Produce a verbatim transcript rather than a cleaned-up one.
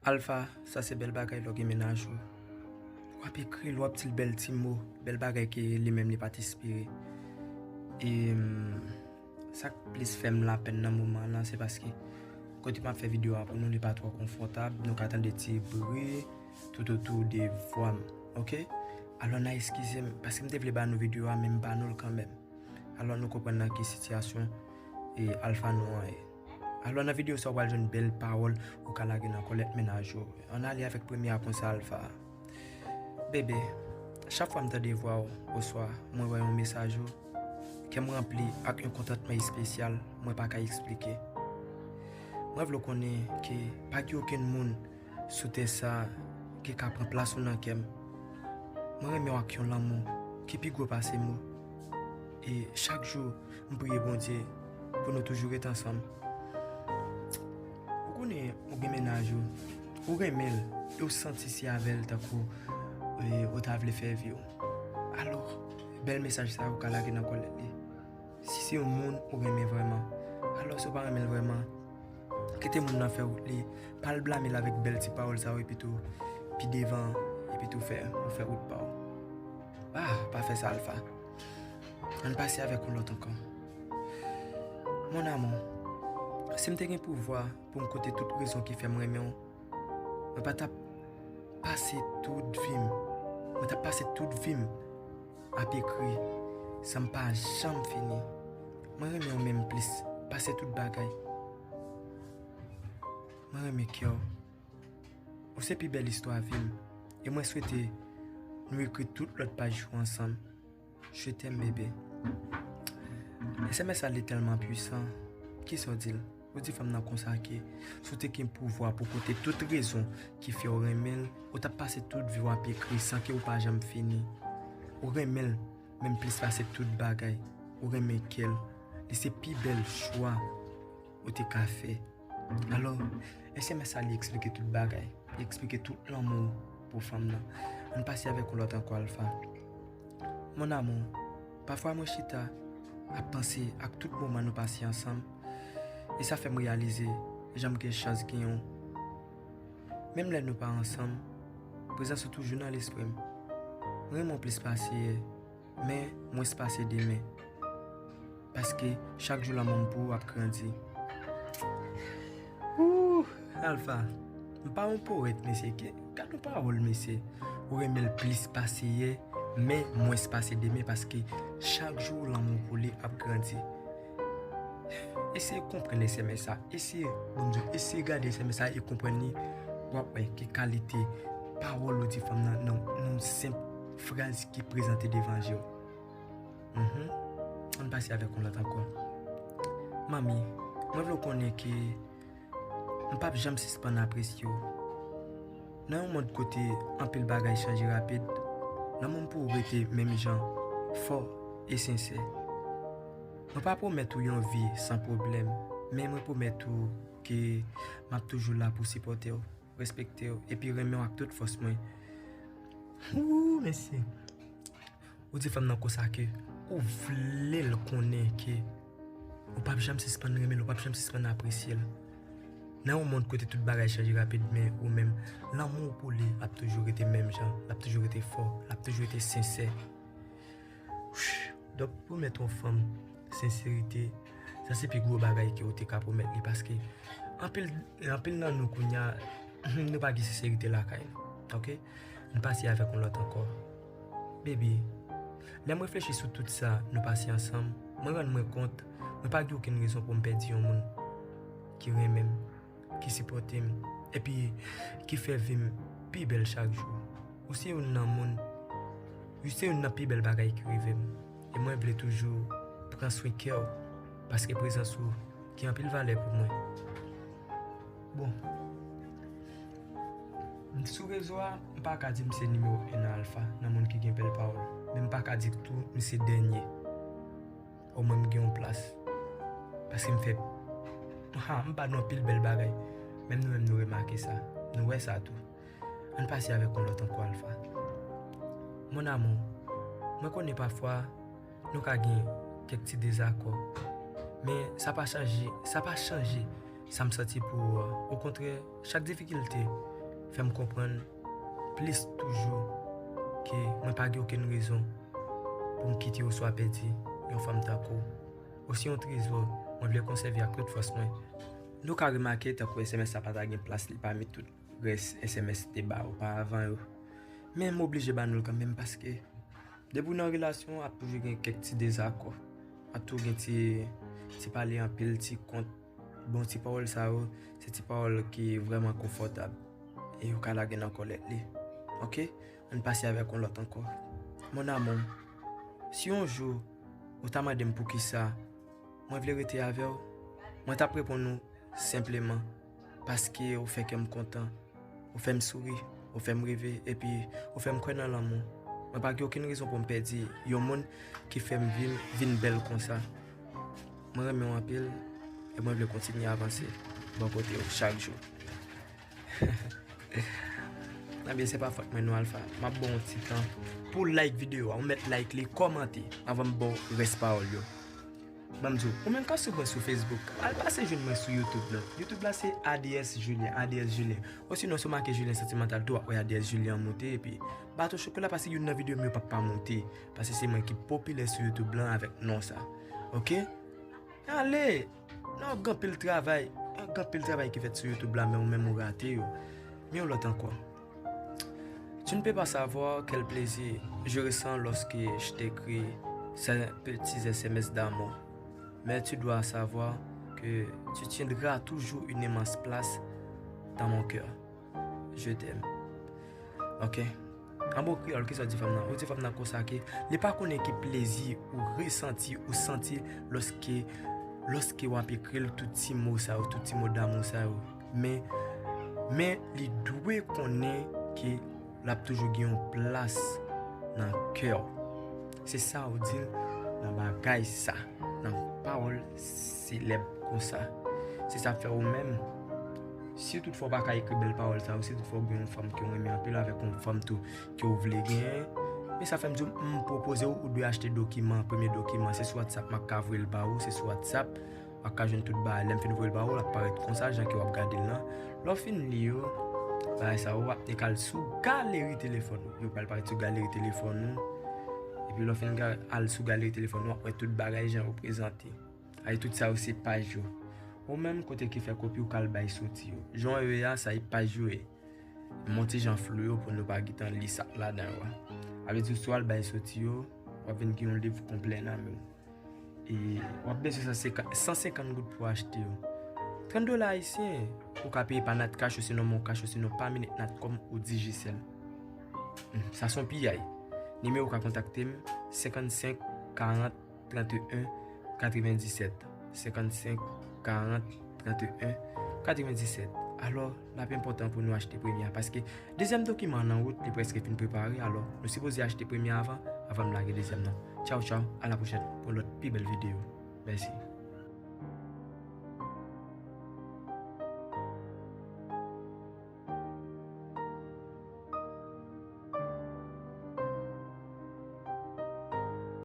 Alpha, sa se bèl bagay lè w gen mennaj ou. W ap ekri l, w ap di l bèl ti mo, bèl bagay ke li menm li pa t espere. E, mm, sa k plis fè m lapenn nan moman an, se paske kote m ap fè videyo a pou nou, li pa twò konfòtab. Nou ka tande ti bri toutotou de vwa m, oke? Alò, n a eskize m, paske m te vle ba nou videyo a, men m ba nou l kanmenm. Alò, nou konprann nan ki sitiyasyon, e, Alpha nou an ye. Alò, nan videyo sa, w pral jwenn bèl pawòl ou ka lage nan kòlèt mennaj ou. Ann ale avèk premye a konsa, Alpha. Bebe, chak fwa m tande vwa w, oswa mwen wè yon mesaj ou, kè m ranpli ak yon kontantman espesyal, mwen pa ka eksplike. Mwen vle w konnen ke pa gen okenn moun sou tè sa ki ka pran plas ou nan kè m. Mwen renmen w ak yon lanmou ki pi gwo pase mo. E chak jou, m priye Bondye pou nou toujou ret ansanm. Ou konnen, ou gen mennaj ou, ou renmen l, e ou santi se avè l tankou, e, ou ta vle fè vi w. Alò, bèl mesaj sa ou ka lage nan kòlèt li. Si se yon moun ou renmen vrèman, alò si w pa renmen l vrèman, kite moun nan fè wout li, pa al blame l avèk bèl ti pawòl sa yo, epi tou, pi devan, epi tou fè, ou fè wout pa w. Ah, pa fè sa, Alpha. Ann pase avèk yon lòt ankò. Mon amour, si m te gen pouvwa pou m konte tout rezon ki fè m renmen w, mwen pa t ap pase tout vi m, mwen t ap pase tout vi m ap ekri san m pa janm fini. Mwen renmen w menm plis pase tout bagay. Mwen renmen kè w. Ou se pi bèl istwa vi m. E mwen swete nou ekri tout lòt paj yo ansanm. Je t'aime, bebe. S M S la li tèlman pwisan. Kisa w di l? Ou di fanm nan konsa ke si w te gen pouvwa pou konte tout rezon ki fè w renmen l, ou t ap pase tout vi w ap ekri san ke ou pa janm fini. Ou renmen l menm plis pase tout bagay. Ou renmen kè l. Li se pi bèl chwa ou te ka fè. Alò, S M S sa li eksplike tout bagay. Li eksplike tout lanmou pou fanm nan. Ann pase avèk yon lòt ankò, Alpha. Mon amour, pafwa mwen chita ap panse ak tout moman nou pase ansanm, e sa fè m reyalize jan m gen chans genyen w. Menm lè nou pa ansanm, prezans ou toujou nan lespri m. Mwen renmen w plis pase yè, men mwens pase demen. Paske chak jou lanmou m pou ou ap grandi. Ooh, Alpha, m pa yon powèt, mesye. Ke, gad yon pawòl, mesye. Ou renmen l plis pase yè, men mwens pase demen, paske chak jou lanmou pou li ap grandi. Eseye konprann S M S sa. Eseye, Bondye, eseye gade S M S sa e konprann li. W ap wè ki kalite pawòl ou di fanm nan, nan, nan yon senp fraz ki prezante devan je w. Mhm. Ann pase avèk yon lòt ankò. Manmi, mwen vle w konnen ke m p ap janm sispann apresye w. Nan yon mond kote anpil bagay chanje rapid, lanmou m pou ou rete menm jan, fò e sensè. Mwen pa pwomèt ou yon vi san pwoblèm, men mwen pwomèt ou ke m ap toujou la pou sipòte w, respekte w, epi renmen w ak tout fòs mwen. Ooh, mesye. Ou di fanm nan konsa ke ou vle l konnen ke ou p ap janm sispann renmen l, ou p ap janm sispann apresye l. Nan yon mond kote tout bagay chanje rapid, men ou menm, lanmou w pou li ap toujou rete menm jan, l ap toujou rete fò, l ap toujou rete sensè. Donk, pwomèt yon fanm senserite, sa se pi gwo bagay ke ou te ka pwomèt li, paske anpil, anpil nan nou kounye a, nou pa gen senserite lakay nou, oke? Ann pase avèk yon lòt ankò. Baby, lè m reflechi sou tout sa nou pase ansanm, mwen rann mwen kont, mwen pa gen okenn rezon pou m pèdi yon moun ki renmen m, ki sipòte m, epi ki fè vi m pi bèl chak jou. Ou se youn nan moun, ou se youn nan pi bèl bagay ki rive m. E mwen vle toujou pran swen kè w, paske prezans ou gen anpil valè pou mwen. Bon. Sou rezo a, m pa ka di m se nimewo en nan Alpha, nan moun ki gen bèl pawòl. Men m pa ka di tou m se dènye. Omwen m gen yon plas. Paske m fè, ha, m ba nou anpil bèl bagay. Menm nou menm nou remake sa. Nou wè sa tou. Ann pase avèk yon lòt ankò, Alpha. Mon amour, mwen konnen pafwa nou ka gen kèk ti dezakò. Men sa pa chanje, sa pa chanje sa m santi pou ou a. Okontrè, chak difikilte fè m konprann plis toujou ke mwen pa gen okenn rezon pou m kite oswa pèdi yon fanm tankou w. Ou se yon trezò, mwen vle konsève ak tout fòs mwen. Nou ka remake tankou S M S sa pa ta gen plas li pami tout rès S M S te ba oparavan yo. Men m oblije ba nou l kanmenm paske depi w nan relasyon, ap toujou gen kèk ti dezakò. Ap toujou gen ti, ti pale anpil, ti kont. Bon, ti pawòl sa yo, se ti pawòl ki vrèman konfòtab. E yo ka lage nan kòlèt li. Oke? Ann pase avèk yon lòt ankò. Mon amour, si yon jou ou ta mande m poukisa mwen vle rete avè w, mwen t ap reponn ou senpleman, paske ou fè kè m kontan, ou fè m souri, ou fè m reve, epi ou fè m kwè nan lanmou. Mwen pa gen okenn rezon pou m pèdi yon moun ki fè m vin, vin bèl konsa. Mwen renmen w anpil, e mwen vle kontinye avanse bò kote w chak jou. Ebyen, se pa fòt mwen non, Alpha. M ap ba w yon ti tan pou w like videyo a, ou mèt like li, kòmante, anvan m ba w rès pawòl yo. Ban m di w, ou menm k ap swiv mwen sou Facebook, al pase jwenn mwen sou YouTube la. YouTube la se A D S Julien, A D S Julien. Osinon, si w make Julien Sentimental tou, w ap wè A D S Julien an moute, epi Bato Chokola pa se youn nan videyo m yo p ap pa moute, paske se mwen ki popilè sou YouTube lan avèk non sa. Oke? Ale! Non, gen anpil travay, gen anpil travay ki fèt sou YouTube la, men ou menm ou rate yo. Men yon lòt ankò. Tu ne peux pas savoir quel plaisir je ressens lorsque je t'écris ces petits S M S d'amour. Mais tu dois savoir que tu tiendras toujours une immense place dans mon cœur. Je t'aime. Ok. An bon kreyòl, kisa w di fanm nan? Ou di fanm nan konsa ke li pa konnen ki plezi ou resanti, ou santi lòske, lòske w ap ekri l tout ti mo sa yo, tout ti mo damou sa yo. Men, men li dwe konnen ke l ap toujou gen yon plas nan kè w. Se sa w di l nan bagay sa, nan pawòl selèb konsa. Se sa k fè ou menm, si toutfwa w pa ka ekri bèl pawòl sa yo, si toutfwa w gen yon fanm ke w renmen anpil avèk yon fanm tou ke w vle genyen, men sa fè m di w, m pwopoze w, ou dwe achte dokiman, premye dokiman, se sou WhatsApp m ap ka voye l ba ou, se sou WhatsApp, w ap ka jwenn tout bagay. Lè m fin voye l ba ou, l ap parèt konsa, jan ke w ap gade l lan. Lè w fin li yo, bagay sa yo, w ap nek al sou galeri telefòn ou. Yo pral parèt sou galeri telefòn ou. Epi lè w fin ga-, al sou galeri telefòn ou, w ap wè tout bagay jan yo prezante. Ay, tout sa yo se paj yo. Ou menm kote ki fè kopi ou ka al bay soti yo. Jan w wè a, sa e paj yo ye. M on ti jan flou yo pou nou pa gentan li sa k ladan yo a. Sa vle di swa w al bay soti yo, w ap vin gen yon liv konplè nan men w. E w ap bezwen san senkant, san senkant goud pou w achte yo. Trant dola ayisyen, ou ka peye pa Nat Cash osinon Mon Cash osinon pa Minit Natcom ou Digicel. Hmm, sa se yon piyay. Nimewo w ka kontakte m, senkannsenk karant trannteyen katrevenndisèt, senkannsenk karant trannteyen katrevenndisèt. Alò, l ap enpòtan pou nou achte premye a, paske dezyèm dokiman an nan wout, li prèske fin prepare, alò, nou sipoze achte premye a avan, avan n lage dezyèm nan. Tchaw, tchaw, a la pwochèn pou lòt pi bèl videyo. Mèsi.